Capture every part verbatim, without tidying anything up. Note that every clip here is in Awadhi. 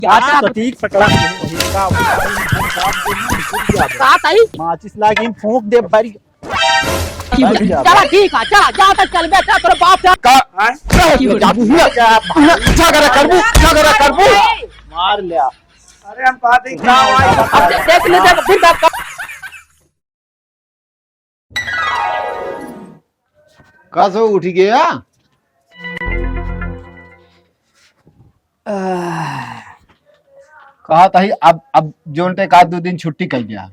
क्या हाँ, तो ठीक पकड़ा। का ताई? माचिस लागी फूंक दे बारी। चला ठीक है, चला, जा तक चल बेटा, तोरे बाप से। का? हाँ? जादू हुआ क्या? झगड़ा करबू, झगड़ा करबू। मार लिया। अरे हम बात ही क्या हुआ? अब देख ले, देख, फिर बात कर। का सो उठ गया? आह। कहा ताही अब, अब जोन ते का दो दिन छुट्टी कर गया।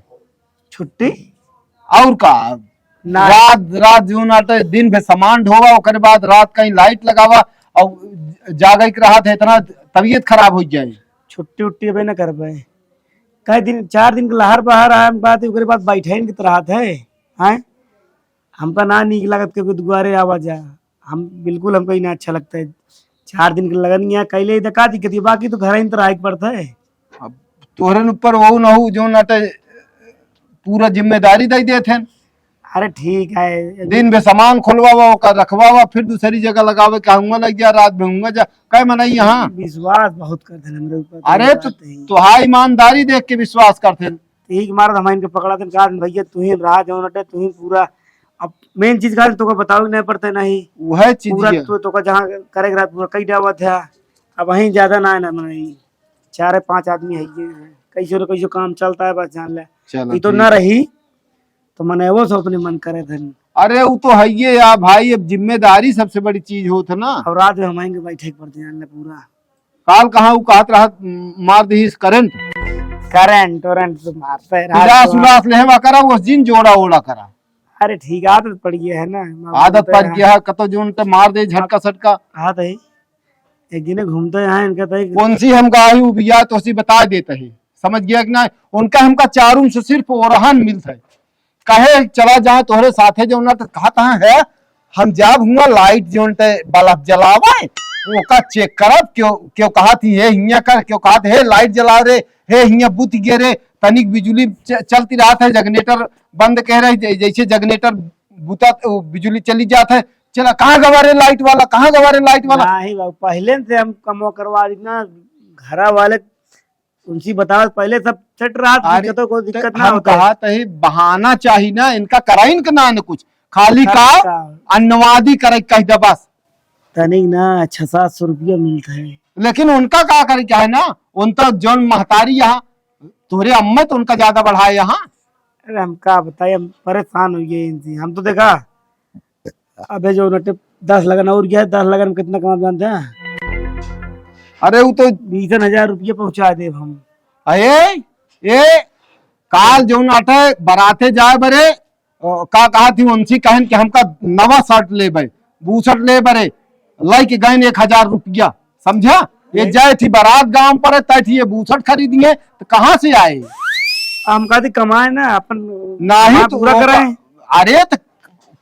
छुट्टी? और का? ना। रात, रात जोन आटे दिन भे सामान ढोवा, ओकरे बाद रात कहीं लाइट लगावा और जागे के रहा था, इतना तबीयत खराब हो जाए। छुट्टी उट्टी अबे ना करबे। कई दिन, चार दिन के लहर बहर आए, हम बात, ओकरे बाद बैठे इनके तरह है, हैं? हमका ना नीक लागत के दुआरे आवा जा। हम बिल्कुल, हमका ही ना अच्छा लगता है। चार दिन के लगन यहाँ कैले ही तो का दिक्कत है, बाकी तो घर ही तो रहे के पड़ता है। अब तोहरन ऊपर वो ना हो जो ना तो पूरा जिम्मेदारी दे देत हैं। अरे ठीक है। दिन भे सामान खोलवावा, ओका रखवावा, फिर दूसरी जगह लगावे, कहूँगा लग जा, रात भे हुआ जा, कै मनई यहाँ? विश्वास बहुत करते हैं हमरे ऊपर, अरे कोई तो बात नहीं। तोहार ईमानदारी देख के विश्वास करते हैं। ठीक मारत हम इनके पकड़ा थे, कहा, "भैया तू ही रहा, जौन अटे तू ही पूरा।" अब मेन चीज का तोका बतावे के नहीं पड़ते नहीं। वह चीज पूरा ये। तो, तोका जहाँ करे के रहा पूरा कई डावा था। अब वहीं ज्यादा ना है ना मनई, चार पांच आदमी है ये हैं। कैसे न कैसे काम चलता है बस जान ले। चलो, ये तो ठीक ना है। रही तो मनई वो सब अपने मन करे धन। अरे वो तो है ये यार भाई, अब जिम्मेदारी सबसे बड़ी चीज होत है ना। और रात में हम आएंगे बैठे के पड़ते हैं जान ले पूरा। काल कहाँ वो कहत रहा, म-, मार दीस करंट। करंट वरंट तो मारते हैं रात उलास को। उलास लेहवा करा, वो जिन जोड़ा ओड़ा करा। अरे ठीक, आदत पड़ गया है ना, हम आदत बोलते पड़ हैं। गया है, कतो जोन ते मार दे झटका सटका। हाँ तो ही। एक दिन घूमते हैं इनका तो एक कौन सी हम गाय उबिया तो सी बता देते हैं, समझ गया कि ना? उनका हमका चारों से सिर्फ ओरहन मिलता है। कहे चला जाए तोहरे साथे जो ना तो कहत है, हम जाब हुआ लाइट जोन ते बल्ब जलावे, ओका चेक करब, क्यों, क्यों कहत ही, "हे हियाँ कर," क्यों कहत, "हे लाइट जला रे, हे हियाँ बुत गे रे, तनिक बिजुली च-, चलती रहत है, जगनेटर बंद कह रहे, जै-, जैसे जगनेटर बुता, वो बिजुली चली जात है, चला, कहाँ गवा रे लाइट वाला, कहाँ गवा रे लाइट वाला?" नहीं बाबू, पहले से हम कमवा करवा दी ना, घरा वाले उनसे बताओ, पहले सब सेट रहा था, अरे, दिक्कतों को दिक्कत ना हम होता है। कहा तही बहाना चाही ना, इनका कराइन के ना न कुछ, खाली का का? अन्नवादी करे कह दे बस। तनिक ना छह सात सौ रुपया मिलता है। लेकिन उनका का करे क्या है ना, उन तो जौन महतारी यहाँ, तोहरे अम्मा तो उनका ज्यादा बढ़ाए यहाँ। अरे हम का बताए, हम परेशान हो गए इनसे। हम तो देखा, अबे जो नटे दस लगन और गया है, दस लगन में कितना कमा जानते हैं? अरे वो तो बीसन हजार रुपये पहुंचा देब हम। अये, ए, काल जो नटे बराते जाए बरे, अ, का कहा थी उनसे कहन कि हमका नवा शर्ट लेबे, बूशर्ट ले बरे, लइके गए एक हजार रुपया, समझा? ये ए? जाए थी बारात गांव पर, तय थी ये बूशर्ट खरीदिए, तो कहाँ से आए? हम कहते कमाए ना, अपन नाही कमाए तो पूरा वो कराए। अरे तो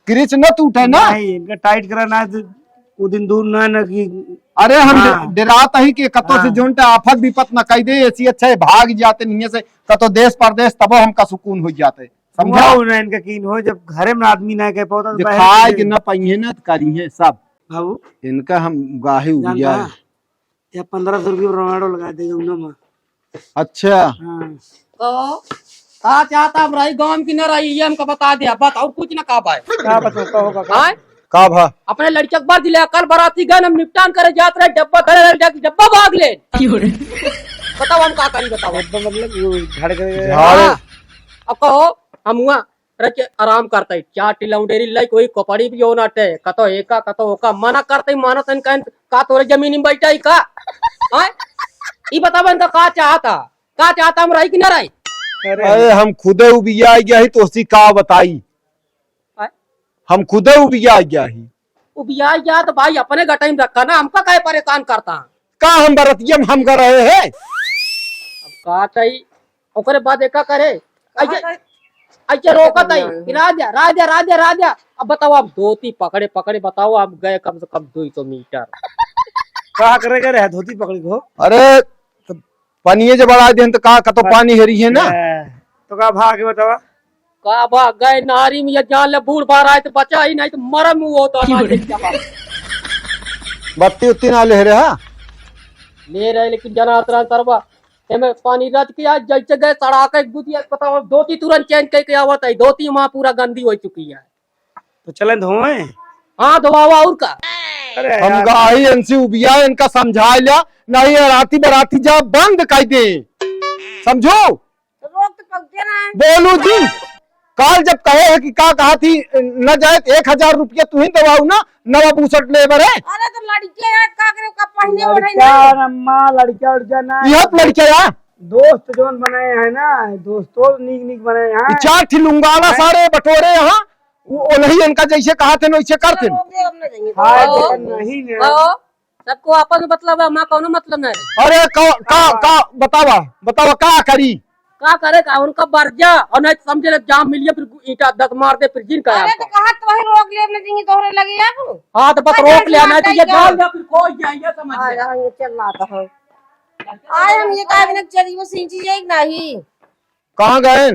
क्रिच न टूटे ना। नहीं, इनका टाइट करा ना, तो वो दिन दूर ना, ना कि अरे हम हाँ। डे-, डेरात ही कि कतो से हाँ। जोन टा आफत विपत न कह दे, ऐसी अच्छा है, भाग जाते नहीं से, कतो देश परदेश, तबो हमका सुकून हो जाते, समझा? वो ना इनका कीन हो, जब घरे में आदमी ना कह पाता, तो जो बाहर खाए के के ना पाइए ना, तो करी है सब। बाबू, इनका हम गाहे जानता उबिया है? है। या पन्द्रह सौ रुपये रोनाल्डो लगा दे, जौना में। अच्छा। हाँ। कहो, का चाहता हम रही गाँव की न रही, ये हमका बता दिया, बस और कुछ ना का भाई। का बता, का होगा, का? आय? का भा? अपने लड़के के बार दिले, कल बराती गन हम निपटान करे जात रहे, डब्बा धरे रहे, डब-, डब्बा भाग ले। बताओ हम का करी, बताओ। डब्बा मतलब वो झाड़ के झाड़। हाँ। अब कहो, हम हुआ रख के आराम करता है। चार टिलौंडेरी लई कोई कपड़ी भी हो ना टे, कतो एका, कतो ओका, मना करते ही मानत हन कहन, का तोरे जमीन में बैठा ही का? हैं? ई बतावा इनका का चाहता? का चाहता हम रही कि ना रही? अरे हम खुदे उबिया गया ही तो उसी का बताई। हैं? हम खुदे उबिया गया ही। उबिया गया तो भाई अपने गटाई में रखा ना, हमका काहे परेशान करता? का हम बरतिया में हम कर रहे हैं? अब का तई, ओकरे बाद एका करे, ऐसे, ऐसे रोकत है कि राजा, राजा, राजा, राजा। अब बताओ, आप धोती पकड़े, पकड़े, बताओ, आप गए कम से कम दो सौ मीटर। का करे, करे है धोती पकड़ के हो? अरे, तो पनिये जब बढ़ा देन तो का, का तो पानी हेरी है ना? ए, तो का भाग के बतावा? का भाग गए नारी में, ये जान ले बूढ़ बार आए तो बचा ही नहीं तो मरम वो तो ना। बत्ती उत्ती ना ले रहे हा? ले रहे, लेकिन जना उतरा सरवा, एमे पानी रच के आज जैसे गए सड़ाके गुदिया, पता हो, धोती तुरंत change करके आवत है, धोती वहाँ पूरा गंदी हो चुकी है। तो चलें धोएं? हाँ, धोआवा और का। अरे हम यार। गाई इनसे उबिया, इनका समझा लिया, नहीं ये राती बराती जा बंद कर दे, समझो? तो रोक तो पहुँचे ना। बोलू जी, काल जब कहे है कि का कहा थी, न जाए तो एक हजार रुपया तू ही दवाऊ ना, नवा बुसट ले बरे। अरे तो लड़के हैं, का करे, का पहिने ओढ़े ना। लड़का ना, अम्मा, लड़का उड़का ना। यह तो लड़का या? दोस्त जोन बनाए हैं ना, दोस्तों नीक नीक बनाए हैं। चार ठी लुंगाला हैं? सारे बटोरे यहाँ, वो ओनही इनका जैसे कहा थे वैसे करते। रोक दे, हम ना जाएंगे। हाँ, ओ, लेकिन नहीं ना। ओ, सबको आपस में मतलब है, हमारा कौनो मतलब नहीं। अरे का, का, हाँ। का, बतावा, बतावा का करी? का करे का? उनका बरजा और नहीं समझे ले जाम मिलिए, फिर ईंटा दस मार दे, फिर जिन का अरे आपका। तो कहा तो वही रोक ले, अपने जिंगी तोहरे लगे अब। हाँ, तो बस अरे रोक ले, नहीं तो ये जान जा, फिर खोज जाए, ये समझ हाँ, ले। हाँ, ये चल रहा था, हाँ। आए हम ये काहे बिना चली वो सिंची जाए कि नहीं? कहाँ गए?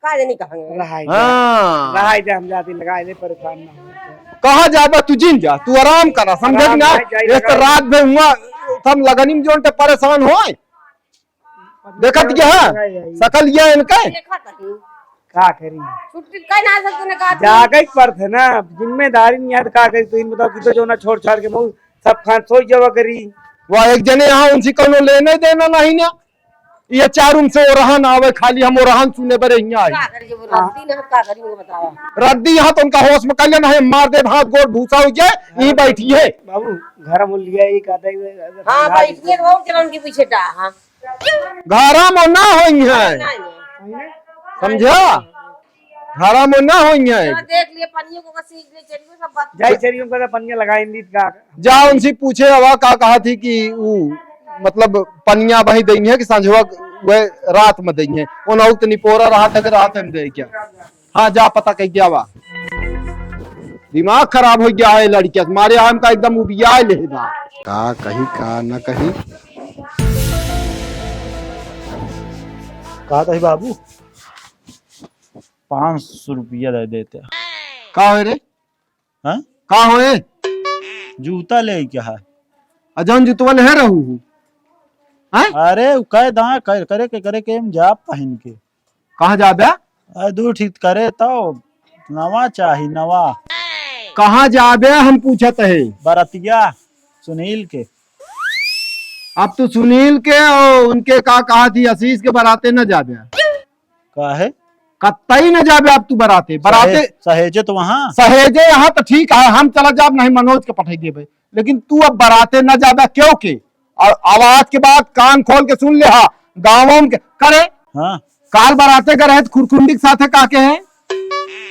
का जानी कहाँ गए? रहाई दे। हाँ। रहाई दे, हम जाती लगाए ले, परेशान ना हो। कहाँ जाबा तू? जिन जा, तू आराम करा, समझे आराम कि ना? ना, जाई एक तो लगाई। रात भर हुआ, हम लगनी में जोन ते परेशान होए। देखत क्या है? लगाई, आई। सकल ये इनके? देखा तनी। का करी? छुट्टी कहीं ना सकते ना का तू? जागे के पड़ते ना, जिम्मेदारी नहीं है तो का करी? तू इन बताओ कि तो जो ना छोड़ छाड़ के मऊ सब खान सोई जावा करी। वह एक जने यहाँ उनसे कौनो लेने देना नहीं ना। ये चार रूम से ओरहन आवे, खाली हम ओरहन सुने बरे हियाँ आई। का करी जब रद्दी ना, का करी वो बतावा। रद्दी यहाँ तो उनका होश में कल्याण है, मार दे हाथ गोड़ भूसा हो जाए, यहीं बैठी है। बाबू, घर में लिया ही कहता है, हाँ, समझा बैठ दीजिए। के बहुत चलन के पीछे टा, हाँ। घरा में ना होई है। नहीं, नहीं। समझा? घरा में ना होई है। चलो देख लिए, पनियों को सीख ले, चलिए सब बात। जाई चलिए, उनको तो पनिया लगाई दी का। जा उनसे पूछे, हवा का कहा थी कि ऊ, मतलब, पनिया वही दई है कि संझवा वह रात में दई है। उन औत निपोरा रहा था कि रात में दे क्या? हाँ, जा पता कह क्या बा। दिमाग खराब हो गया है लड़किया के मारे, हमका एकदम उबिया ले बा। का कही, का न कही। का कही बाबू, पाँच सौ रुपया दे देते। का होए रे? हाँ? का होए? जूता ले क्या है? आ जौन जुतवा ले रहू हूँ। हाँ? अरे, उ कह दा, कर, करे के, करे के, हम जाब पहिन के। कहाँ जाबे? अरे, दू ठीक करे तो नवा चाही, नवा। कहाँ जाबे, हम पूछत है। बरतिया, सुनील के। अब तू सुनील के और उनके का कहा थी, आशीष के बराते न जाबे। काहे? कतई न जाबे अब तू बराते, बराते। सहे-, सहेजे तो वहाँ। सहेजे यहाँ तो ठीक है, हम चला जाब, नहीं मनोज के पठाई देबे, लेकिन तू अब बराते न जाबे, क्यों के? और आवाज के बाद कान खोल के सुन ले, हाँ, गाँवों के करे। हाँ। काल बराते का रहे तो खुरखुंडी के साथ है, का के है?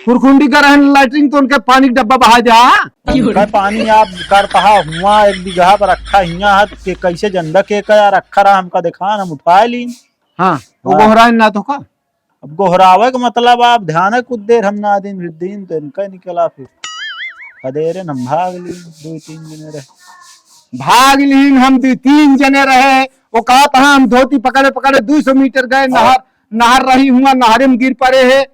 खुरखुंडी का रहे लैट्रिन तो उनके पानी के डब्बा बहा दे, हाँ? उनका पानी आप कर पहा हुआ एक बीघा पर रखा हिया है, के कैसे जंदा के का रखा रहा, हमका देखा, हम उठा ली। हाँ, वो हाँ। गोहराइन ना तो का? अब गोहरावे के मतलब आप ध्यान है, कुछ देर हम ना दिन, फिर दिन तो इनका निकला, फिर खदेरे न हम भाग ली, दो तीन जने रहे। भाग लीन हम दो तीन जने रहे, वो कहा था हम धोती पकड़े पकड़े दो सौ मीटर गए, हाँ। नहर, नहर रही हुआ, नहरे में गिर पड़े है।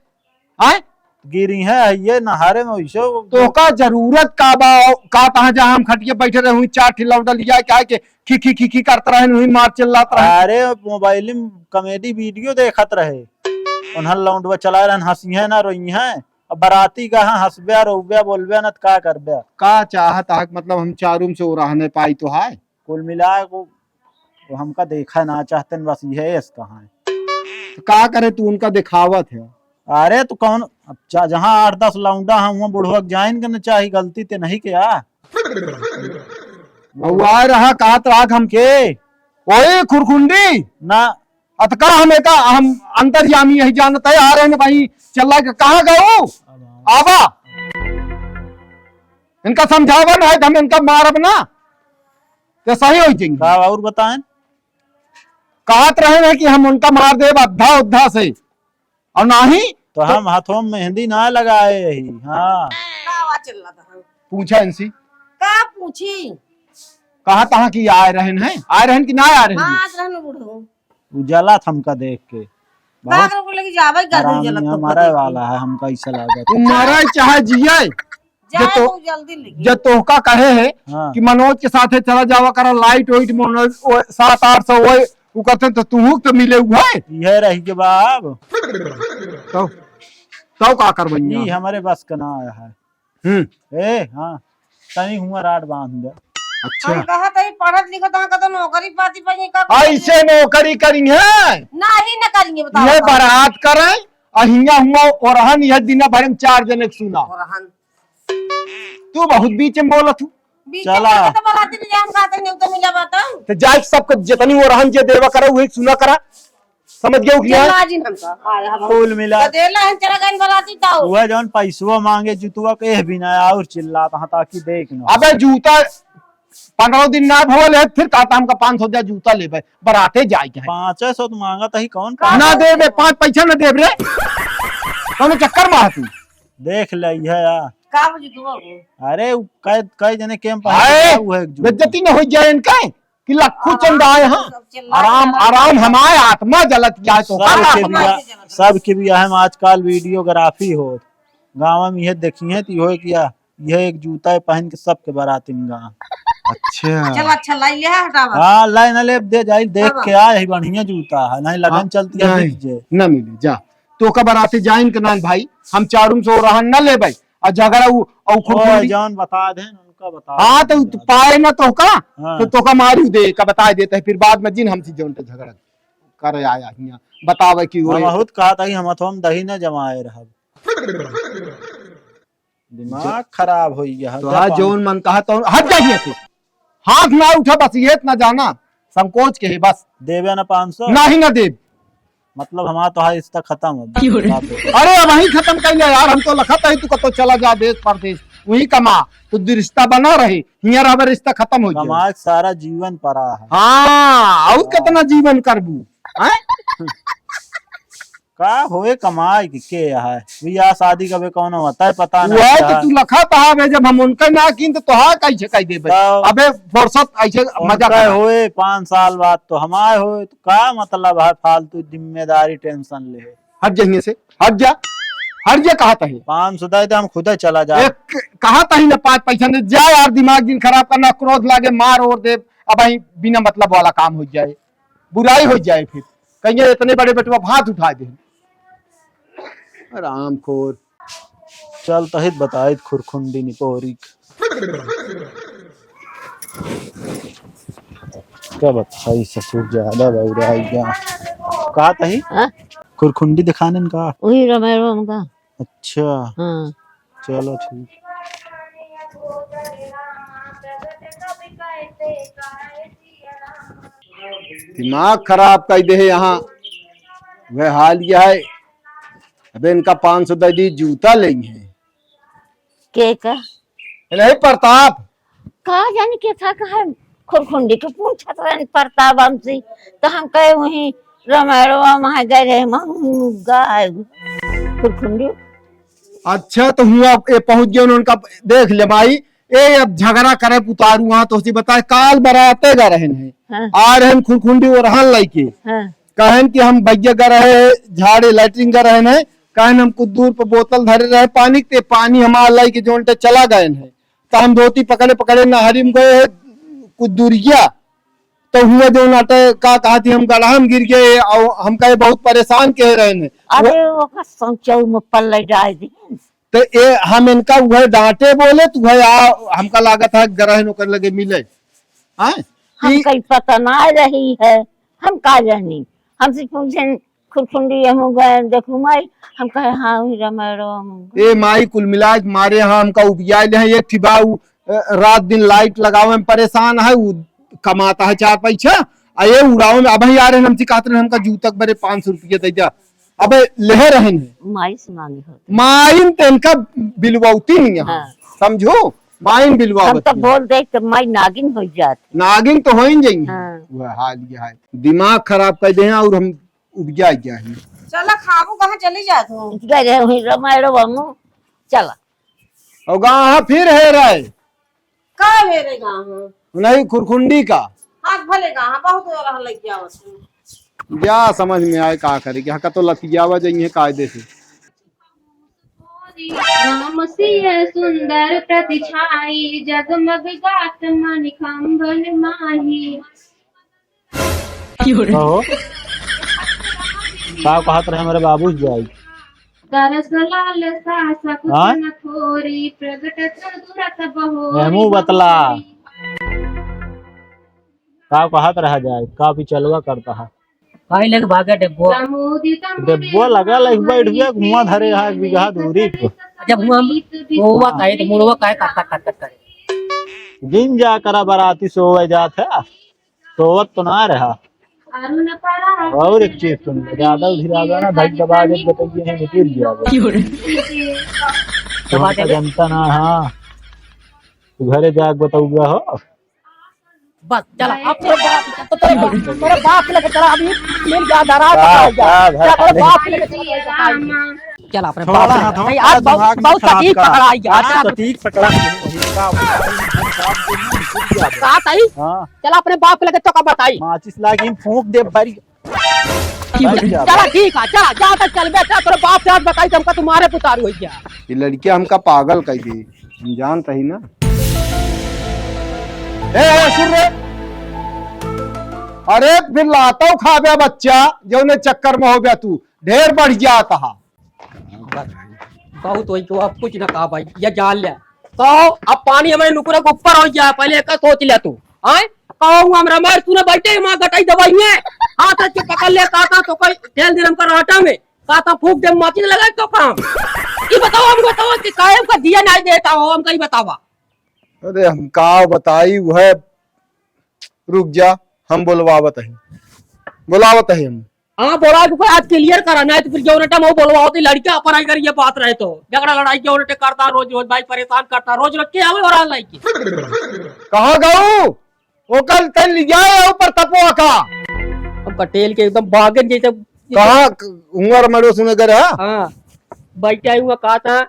आय? गिरी है, ये नहरे में वैसे तो का जरूरत का बा? का तहाँ जहाँ हम खटिया बैठे रहे हुई, चार ठे लौंडा लिया के आके खी खी खी खी करत रहे हुई, मार चिल्लात रहे। अरे, मोबाइल में कॉमेडी वीडियो देखत रहे, उन्हन लौंडवा चला रहन, हंसी है ना रोई है। अब बराती का हाँ हंसबे, रोबे, बोलबे ना त का करबे? का चाहत आक, मतलब हम चार रूम से ओराहने पाई तो है? कुल मिला को तो हमका देखा ना चाहते न, बस यह ऐस कहाँ है। तो का करे, तू उनका दिखावत है। अरे तो कौन, अब चा-, जहाँ आठ दस लौंडा हैं, वहाँ बुढ़वा के जाइन के न चाही, गलती ते नहीं के आ। अब आ रहा, कहत रहा हमके, ओए खुरखुंडी। ना। अतका हम एका, हम अंतर्यामी यही जानत है, आ रहे हैं भाई, चल के कहाँ गऊ? आवा। इनका समझावा ना है तो हम इनका मारब ना, तो सही हो जाएंगे। का और बताएं? कहत रहे हैं कि हम उनका मार देब अद्धा उद्धा से, और नाही तो हम हाथों में मेहंदी ना लगाए ही। हाँ। का आवाज चल रहा था? पूछा इनसे। का पूछी? कहा तहाँ कि आए रहन हैं, आए रहन कि ना आए रहन? हाँ, आज रहन बुढ़ऊ। उजाला था हमका देख के। बाग बहुत लोग लगी जावे, गर्दन हरामी जलत है, तो मरे देख के। वाला है, हमका ऐसा लागत। तू मरे चाहे जिए, जाए तो, तो जल्दी लेके। जब तोहका कहे है हाँ। कि मनोज के साथे चला जावा करा, लाइट वाइट मनोज, वो सात आठ सौ वो, वो कहते तो तुहू तो मिले हुए। यह रही के बाब। तो, तो का करबैया? ई हमरे बस का ना आया है। हम्म। ए, हाँ, तनी हुआ राड बांध दे। अच्छा। हम कहत हई, पढ़त लिखत हई, कतो नौकरी पाती पाई, का करी? ऐसे नौकरी करी है? नाही न करिए, बताओ ये का। बारात करे, अहिया हुआ ओरहन, यह दिन भर में चार जने के सुना। ओरहन। तू बहुत बीच में बोलत हूँ। बीच में चला। बोलत तो बाराती ले जाए, हम कहते नहीं तो मिला बात। तो जाए सबको जितनी ओरहन जे देवा करा, वही सुना करा। समझ गए कि जल्ला नहीं? जिन हमका, आया हम। कुल मिला। तो देला हम चला गए बराती तो। वह जौन पैसवा मांगे जुतवा के, एह बिना और चिल्लात हाँ ताकि देख न। अबे जूता पन्द्रह दिन ना भोल है, फिर कहता हमका पाँच सौ जा जूता लेबे, बराते जाए के है। पाँच सौ तो मांगत ही, कौन ना पाँच सौ? देबे, पाँच पैसा ना देब रे। कौन चक्कर में है तू? देख ले, है यार। का बुझ तू बाबू? अरे, उ कई, कई जने कैंप हाय, है, उ है एक जूता। बेइज्जती न हो जाए इनका। कि लखू हाँ, चंद आए हैं। सब चिल्ला आराम, चिल्ला आराम हमारे आत्मा जलत क्या है तो सब का के आत्मा बिया-, जलत है। सब के बियाह में आजकल वीडियोग्राफी हो। गाँव में यह देखी है तो यह किया, यह एक जूता है पहन के सबके बाराती में गा। अच्छा। चल अच्छा लाई लिया हटावा। हाँ, लाई ना ले, दे जाई, देख हटावा। के आए है, बढ़िया जूता है, नहीं लगन हाँ, चलती है, नहीं, बिक जे। ना मिले, जा। तो का बाराती जाइन के नान भाई, हम चारों से ओरहन ना लेबै। आ झगड़ा उ, औ खुद ओए, खुंडी। जौन बता देन, उनका बता हाँ, देन। तो तू पाए ना तो का? हाँ। तो तोका मारू दे, का बता देते हैं, फिर बाद में जिन हमसे जौन तो झगड़ा करे आया हियाँ, बतावे कि हम ओए। बहुत कहा था कि हम हथवा में दही न जमाए रहब। दिमाग ज-, खराब हो गया है, तो जा हाँ, पानी। जौन मन कहा तो हट जा हियाँ से। हाथ ना उठा, बस ये इतना जाना, संकोच के है बस। देवे ना पाँच सौ? नहीं ना देब। मतलब हमारा तो है रिश्ता खत्म हो। क्यों रे? अरे अब वहीं खत्म कर लिया यार, हम तो लखत है तू कतो चला जा देश परदेश, वहीं कमा, तो दु-, रिश्ता बना रहे, हियाँ रहबे रिश्ता खत्म हो जाए। कमाए के सारा जीवन पड़ा है। हाँ, और हाँ। कितना जीवन करबू? हैं? का होए कमाए के, के है? बियाह शादी का बे कौनो होता है, पता नहीं वह तो क्या। तू लखत है बे, जब हम उनका ना कीन तो तोहार कैसे कह देबे? तो अबे फुर्सत ऐसे मजा उनका करा। होए पाँच साल बाद तो हमारे होए, तो का मतलब है फालतू जिम्मेदारी tension ले? हट जा हियाँ से, हट जा, हट जा कहत है। पाँच सौ दे दे, हम खुदे चला जा। एक कहत है ना पाँच पैसा ने, जा यार दिमाग जिन खराब करना, क्रोध लागे मार और दे, अब ही बिना मतलब वाला काम हो जाए। बुराई हो जाए फिर, कहिए इतने बड़े बेटवा हाथ उठा दे। हरामखोर। चल तहित बताइत खुरखुंडी निपोरिक। क्या बताई ससुर ज्यादा बौरा है क्या? कहा तही? हाँ? खुरखुंडी दिखाने का? वही रमायण का। अच्छा। हाँ। चलो ठीक। दिमाग खराब कर दे है यहाँ, वह हाल यह है। अबे इनका पाँच सौ दे दी, जूता लेंगे। के का? नहीं प्रताप। का जानी के था कहा खुरखुंडी के पूछत रहन प्रताप हमसे, तो हम कहे वही रमेड़वा वहाँ गए रहे, हम गाय खुरखुंडी। अच्छा, तो हुआ ये पहुँच गए उनका, देख ले माई, ए अब झगड़ा करे पुतारू वहाँ तो बताए, काल बराते गा रहन है, हाँ। आ रहन खुरखुंडी ओरहन लइके, हाँ। कहन कि हम भैया गा रहे झाड़े, लैट्रिन गा रहन है, कहन हम कुछ दूर पर बोतल धरे रहे पानी के, पानी हमार लइके जोन टे चला गए हैं, तो हम धोती पकड़े पकड़े नहरी में गए हैं कुछ दूरिया, तो हुआ जो नाटे का कहा थी हम गड़हा में गिर गए और हम कहे बहुत परेशान कह रहे हैं। अरे वो ओकर संचऊ में पल्ले डाल दी। तो ए, हम इनका उहे डांटे बोले, तो उहे आ, हमका लागत है गरहन ओकर लगे मिले। हैं? हम ई कहीं पता ना रही है, हम का जानी। हमसे पूछे खुरखुंडी, हम गए, देखू माई, हम कहे, "हाँ, वही रमेड़वा में।" ए माई, कुल मिला के मारे यहाँ हमका उबिया ले हैं। एक ठे बा, उ, अ, रात दिन लाइट लगावे में परेशान है, उ कमाता है चार पैसा, आ ये उड़ावे में। अब ही आ रहे हैं, हमसे कहते रहे, "हमका जूतक बरे पाँच सौ रुपया दे जा।" अबे लेहे रहन है। माई से मांगे होते। माइन ते इनका बिलवौती नहीं है। हाँ। समझो? माइन बिलवा हम तो बतिया। बोल दे तो माई नागिन हो जात। नागिन तो हो ही जाएंगे। हाँ। वह हाल ये है। दिमाग खराब कर दे हैं और हम उबिया गया है। चला खाबू कहाँ चली जात हो? गए रहे वहीं रमायण बाबू। चला। और गाँव फिर है रहे। का मेरे गाँव है? नहीं, खुरखुंडी का। आज भले गाँव है, बहुत हो रहा लग गया बस। जा समझ में आए का करे, कि हाँ, का तो लतियावा जाइए कायदे से। राम सिय सुंदर प्रति छाई, जगमग गात मणि कंबल माही। कहो। का कहत रहे हमरे बाबू जाई? दरस लालसा सकुच हाँ? न थोरी, प्रगट चतुरत बहोरी। एमू बतला। का कहत रहा जाए, का बिचलवा करता है। काहे लेके भागे डेब्बो? डेब्बो लगा ले, बैठ गया, घुमा धरे रहा एक बीघा दूरी पे। जब हुआ हम, वो हुआ काहे, तो मुड़वा काहे काट, काट, काट, काट करे? दिन जा करा बराती सोवे जात है, सोवत तो ना रहा। और एक चीज सुन ले, ज्यादा उधिरावा ना, धक दबा के बताइए, है निकल गया वो। क्यों रे? दबा तुमका दे। जनता ना, हाँ। तू घरे जाके बताऊगा हो। बस, चला, अब तोरे बाप, तो तोरे बाप, तोरे बाप लेके चला, अभी मिल गया, डरा का, बता दिया। का, का, चला, तोरे का, बाप लेके चला, चला, अपने छोड़ा बाप ना, लेके। थोड़ा नहीं, आज बहुत, दिमाग बहुत खराब सटीक का। पकड़ा है, आज आज का। सटीक पकड़ा है, वही का, वही का, वही का। का सही? हाँ। चला, अपने बाप लेके तो का बताई। माचिस लागी, फूंक दे, भरी। चला, ठीक है, चला, जहाँ तक चल बे, चला, तोरे बाप से आज बताई, तुमका तुम्हारे पुतारू हो गया। ये लड़कियाँ हमका पागल कह दी, हम जानत ही ना। ए, ए, सुन रे। अरे, फिर लातो खाबे बच्चा, जौने चक्कर में हो गया तू, ढेर बढ़ जात हा। बहुत होई तो अब कुछ ना कहा भाई, ये जान ले। कहो, अब पानी हमारे नुकुरे के ऊपर हो गया, पहले एका सोच ले तू। आए? कहो, हम रमार तू ना बैठे, वहाँ गटाई दबाई है। हाथ से पकड़ ले, कहा था तो कोई तेल दे हमका आटा में, कहा था फूंक दे, माचिस लगाए तो काम। ये बताओ, हम बताओ कि काहे हमका दिया नहीं देता हो, हमका ही बतावा। अरे, हम का बताई, वह रुक जा, हम बोलवावत ही, बोलावत ही हम। हाँ, बोला कि आज clear करा, नहीं तो फिर जौन time वो बोलवाओ तो लड़का अपन आई कर ये बात रहे तो झगड़ा लड़ाई जौन time करता रोज रोज भाई परेशान करता रोज रोज के आवे और लाइक। कहाँ गऊ? ओकर तन ले जाए ऊपर तपवा का। अब कटेल के एकदम बागन जैसे। कहाँ क-, उमर मरो सुने कर, हाँ? हाँ, बैठा हुआ कहा था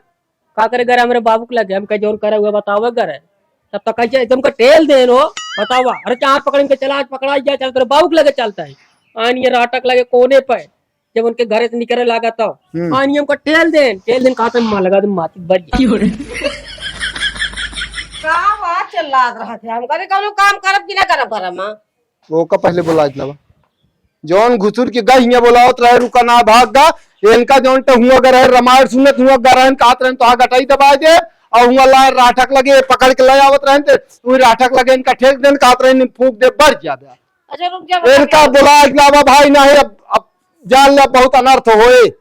का करे घर हमरे बाबू के लगे, हम कहे जौन करे हुआ बतावे घर है। तब तक कैसे तुमको टेल देन हो, बतावा। अरे चार पकड़ के चला, आज पकड़ा गया, चल तेरे बाबू के लगे चलता है। आन ये राटक लगे कोने पे, जब उनके घरे से निकले लागा तो हम्म। आन ये हमको टेल देन, टेल देन कहा था माँ लगा दे माचिस भर गया। का बात चल रहा था, हम करे कौनो काम करब कि ना करब, करब माँ। ओका पहले बोलाइत लावा। जौन घुसुर के गई हियाँ बोलावत रहे, रुका ना भाग गा। इनका जौन टे हुआ गा रहे, रमायण सुनत हुआ गा रहे, कहत रहे, "तोहा गटाई दबाए दे।" और हुआ ला राठक लगे, पकड़ के ले आवत रहे, तो वही राठक लगे इनका ठेक देन, कहत रहे, "फूंक दे, बढ़ जाबे।" अच्छा, रुक जा, इनका बोलाइत लावा भाई, नहीं अब, अब जान ले, बहुत अनर्थ होए।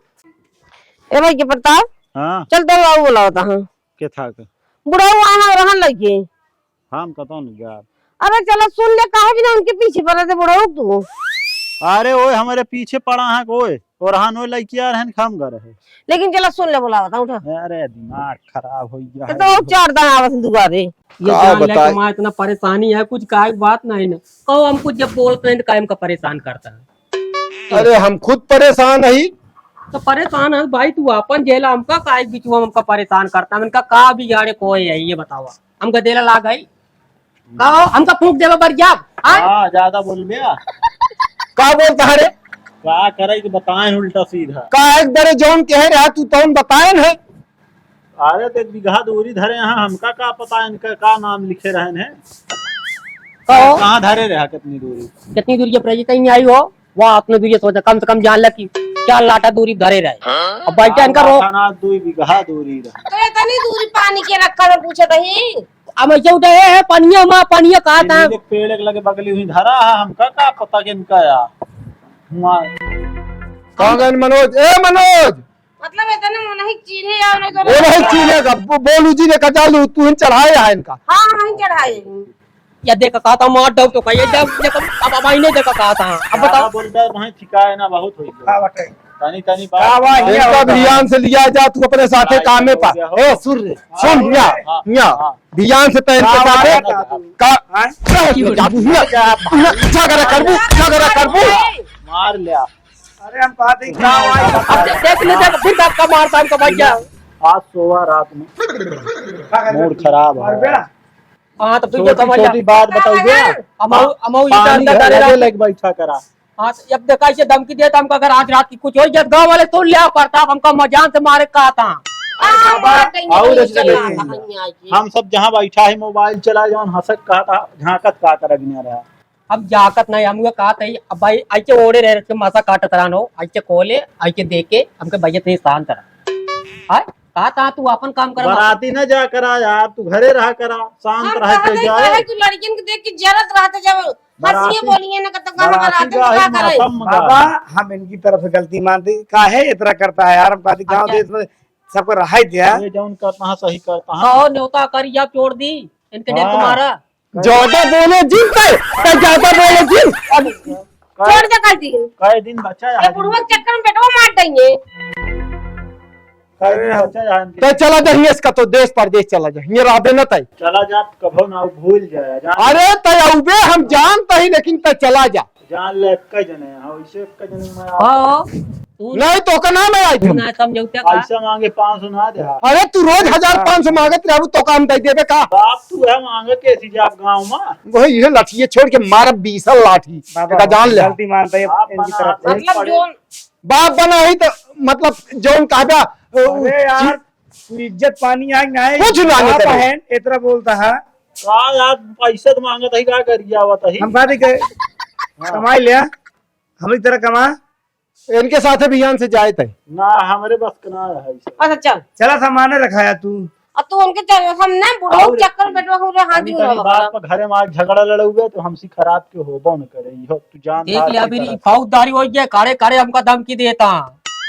ए भाई के प्रताप, हाँ। चल तेरे बाबू बोलावता हूँ। के था के? बुढ़ऊ आना रहन लगे। हम कतौ नहीं जात। अरे चला सुन ले, काहे बिना उनके पीछे पड़े थे बुढ़ऊ तू? अरे ओए, हमारे पीछे पड़ा है कोई, और हाँ ओए लड़किया रहन खम घर है। लेकिन चला सुन ले, बुलावता उठा। अरे दिमाग खराब हो गया तो है। तो चार दाना आवत दुआरे। ये का जान ले बताए? कि माँ इतना परेशानी है, कुछ काहे बात नहीं ना। कहो हम कुछ जब बोलते हैं तो काहे हमका परेशान करता है। अरे हम खुद परेशान हई। तो परेशान है भाई, तू अपन झेला, हमका काहे बिचवा हमका परेशान करता है? हमका का बिगाड़े कोई है, ये बतावा। हमका देला लाग है। का हो, हमका फूंक देवे बर जाब, हाँ? हाँ, ज्यादा बोल बे। का बोलता है रे? का करे कि बताएन उल्टा सीधा। का एक दरे जौन कहे रहा तू तौन बताएन है? अरे तो एक बीघा दूरी धरे हैं, हमका का पता इनका का नाम लिखे रहन है। का हो? कहाँ धरे रहा, कितनी दूरी? कितनी दूरी जब रही कहीं आई हो? वाह, अपने दूरी सोचा, कम से कम जान ले कि चार लाटा दूरी धरे रहे। हाँ? अब बैठे इनका रोक। ना, दो बीघा दूरी रहे। तो इतनी दूरी पानी के रखा में पूछे तही? अब ऐसे उठे, "ए, ए, पनिया माँ, पनिया कहा था?" ये पेड़ के लगे बगली हुई धरा है, हमका का पता कि इनका या। हुआ। कहाँ गए मनोज? ए मनोज! मतलब इतने मन ही चीन्हे या नहीं तो ओ नहीं चीन्हे का, बो-, बोलू जी ने कहा, "चालू, तू ही चढ़ाए है इनका।" हाँ, हाँ, ही चढ़ाए। या देखा कहा था, मार दो तो कहिए, जब, जब, अब, अब आई नहीं देखा कहा था। अब ज्यादा बताओ। बोल रहा है, वहीं ठिकाए ना, बहुत हो गया। हाँ, बटे। तनी, तनी बात का भाई, बताओ। इनका ध्यान से लिया जा, तू अपने साथे कामे पा। हो गया, हो। ए, सुन रे, हाँ, सुन, हाँ, या, हाँ, या। हाँ। ध्यान से पहन के का साथे भाई, का, हाँ? का, का, का, झगड़ा करबू, झगड़ा करबू। मार लिया। अरे हम बात ही क्या हुआ है? अब दे-, देख ले, देख, फिर धक्का मारता हमको, भाई, क्या? आज सोवा रात में। मूड खराब है। हाँ, तो फिर छोटी, समझ आ। छोटी बात बताओ बे। अमाऊ, अमाऊ, ये पानी डर, डर, घर डर, लगे डर। लग बैठा करा। हाँ, तो अब देखा, इसे धमकी देता हमका, अगर आज रात की कुछ हो जाए, गाँव वाले सुन लिया, प्रताप हमका मजान से मारे कहा था। अरे बाबा, और ऐसे चला नहीं। हम सब जहाँ बैठा है मोबाइल चला, जौन हंसत कहा था, झांकत का कर अग्नि रहा। अब झांकत नहीं, हम कहा था, अब भाई ऐसे ओढ़े रहे, के मासा काटत रहन हो, ऐसे खोले, ऐसे देखे, हमके भैया ते शांत रहा। हाय, कहा था तू अपन काम कर। बराती न जा करा यार, तू घरे रहा करा, शांत हम रहे कहा तो थे, जाए। कहे तू लड़कियन के देख के जरत रहते जब हंसिए बराती, बोलिए ना, कत कहाँ बराती करा, का तू है का करे? मौसम में बाबा, हम इनकी तरफ से गलती मानते, काहे इतना करता है यार, हम कहते गाँव अच्छा। देश में सबको रहाई दिया। ये जौन करता है, सही करता है। कहो, न्योता करी, अब छोड़ दी, इनके लिए हाँ। तुम्हारा। ज्यादा बोले जिन पे, तो ज्यादा बोले जिन। अब छोड़ दे, कह दी। कई दिन बचा है ये बुढ़वा के चक्कर में बेटवा मार देंगे। कई दिन बचा है इनके। तो चला जा, हियां से का तो देश परदेश चला जा, हियां रहबे न तई। चला जा, कभो ना भूल जाया, जान। अरे तय अउबे हम जानत ही, लेकिन तय चला जा। जान ले, एक्के जने, हाँ, वैसे एक्के जने में आप हाँ, तू नहीं तो ओकर नाम है आई तू तुम। ना समझौते का? ऐसा मांगे पाँच सौ ना दे। अरे तू रोज हजार पाँच सौ मांगत रहबू तो काम दे देबे का? बाप तू है मांगे के सी आप गाँव में। वही ये लाठी ये छोड़ के मारब बीस लाठी। बाबा, एका जान ले। गलती मानता है आप इनकी बना तरफ से। मतलब जोन बाप बना ही तो मतलब जोन कहबा, अ, अरे यार, जी। तू इज्जत पानी आए ना है। कुछ ना बाप आने तेरे। है, इतना बोलता है। का यार, पैसा तो मांगत ही, का करिया आवत ही? हम कहा थे कि हाँ। कमाई लिया, हम एक तरह कमा। इनके साथे बिहान से जाए तय। ना, हमरे बस के ना है ई सब। अच्छा, चल। चला सामान रखाया तू। और तू उनके चल, हम ना बुढ़ऊ और चक्कर में बैठवा हो रहा, हाथ तनी, जोड़ तनी रहा। बात पर घरे में आज झगड़ा लड़उबे तो हमसे खराब के होबो न करे। इहो तू जान देख बात ले, के अभी करत। फौजदारी हो गया, खड़े खड़े हमका धमकी देता।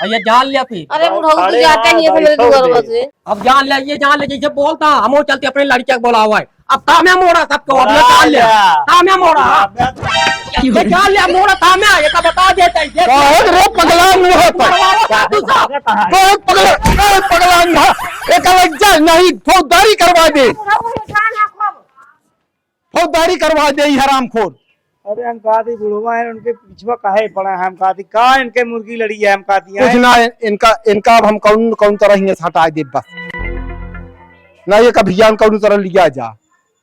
और ये जान ले फिर। अरे बुढ़ऊ, तू खड़े जाते हाँ, नहीं है तो मेरे बैठो दुआर दे। पर से। अब जान ले, ये जान ले, जैसे बोलता, हमो चलते अपने लड़किया के बोलावा है। अब तामे मोड़ा सबको, अब ये जान ले। तामे मोड़ा। ये जान ले, मोड़ा तामे, ये का बता देता है, ये काहे रे पगला मुंह है तो? मरवावा का तू सब। काहे पगला, काहे पगला मुंह? एक लज्जा नहीं, फौजदारी करवा दे। फौजदारी करवा दे, ई हरामखोर। अरे हम कहा थी बुढ़वा है, उनके पिछवा काहे पड़ा है, हम कहा थी का इनके मुर्गी लड़ी है, हम कहा थी कुछ हैं। ना, इनका, इनका अब हम कौन, कौन तरह हियां से हटा दे बस। ना ये कभी जान कौन तरह लिया जा।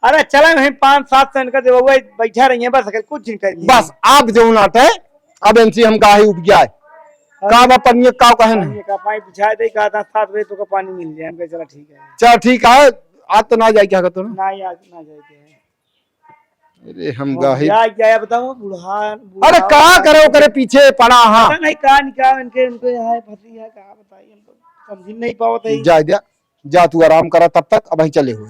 अरे चला, हम पाँच सात सौ इनका देवा हुआ है, बैठा रही है बस, अगर कुछ नहीं करिए। बस आप जो नाटे, अब इनसे हम काहे उब गया है। अरे का बा पनिया का कहे नहीं? पनिया का पानी बिछा दे, कहा था सात बजे तो का पानी मिल जाए, हम कहे चला ठीक है। चल ठीक है, आज तो ना जाए क्या कहते ना? ना, आज ना जाए क्या है। अरे हम हम गाही। क्या, क्या है बताओ, बूढ़ा, बूढ़ा अरे का करे, ओकरे पीछे पड़ा हाँ। पता नहीं का निकाल इनके, इनको यहाँ है, फंसी है, कहाँ बताइए, हम तो समझ ही नहीं पावत है। जा, जा, जा तू आराम करा तब तक, अब हम चले हुए।